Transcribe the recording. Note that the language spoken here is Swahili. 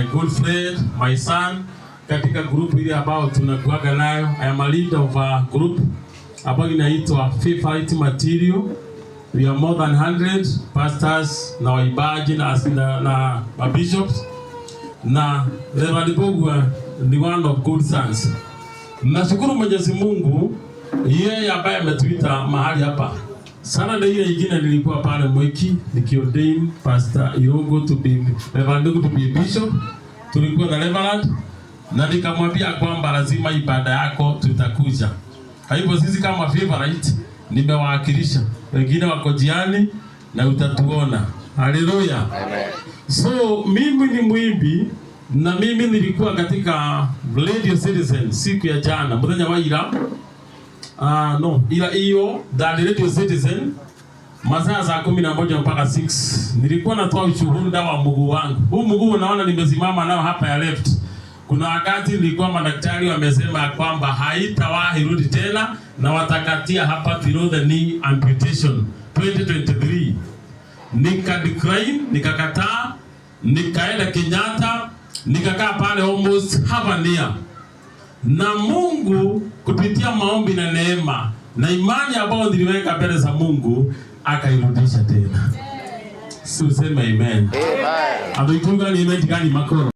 my good friend, my son katika group ile ambayo tunakuaga nayo. I am a leader of a group ambayo inaitwa Favorite Material. We are more than 100 pastors na waimbaji na bishops, na Reverend Mbugua ni one of good sons. Nashukuru Mwenyezi Mungu yeye ambaye ametuita mahali hapa. Saturday ile ingine nilikuwa pale Mwiki nikiordain Pastor Irungu to be Reverend Irungu to be bishop. Tulikuwa na Reverend na nikamwambia kwamba lazima ibada yako tutakuja. Kwa hivyo sisi kama Favorite nimewakilisha, wengine wako jiani na utatuona. Haleluya. Amen. So mimi ni mwimbi na mimi nilikuwa katika Radio Citizen siku ya jana muthenya wa ira, no, ila hiyo ndari Radio Citizen masaa saa 11 mpaka 6 nilikuwa natoa ushuhuda wa mguu wangu. Huu mguu unaona nimesimama nao hapa ya left. Kuna wakati nilikuwa madaktari wamesema kwamba haitawahi rudi tena na watakatia hapa below the knee amputation 2023. Nika decline, nikakataa, nikaenda Kenyatta, nikakaa pale almost half an year. Na Mungu kupitia maombi na neema na imani ambayo niliweka mbele za Mungu akairudisha tena. Si useme amen. Amen. Andũ ikuga ni amen gani makoro.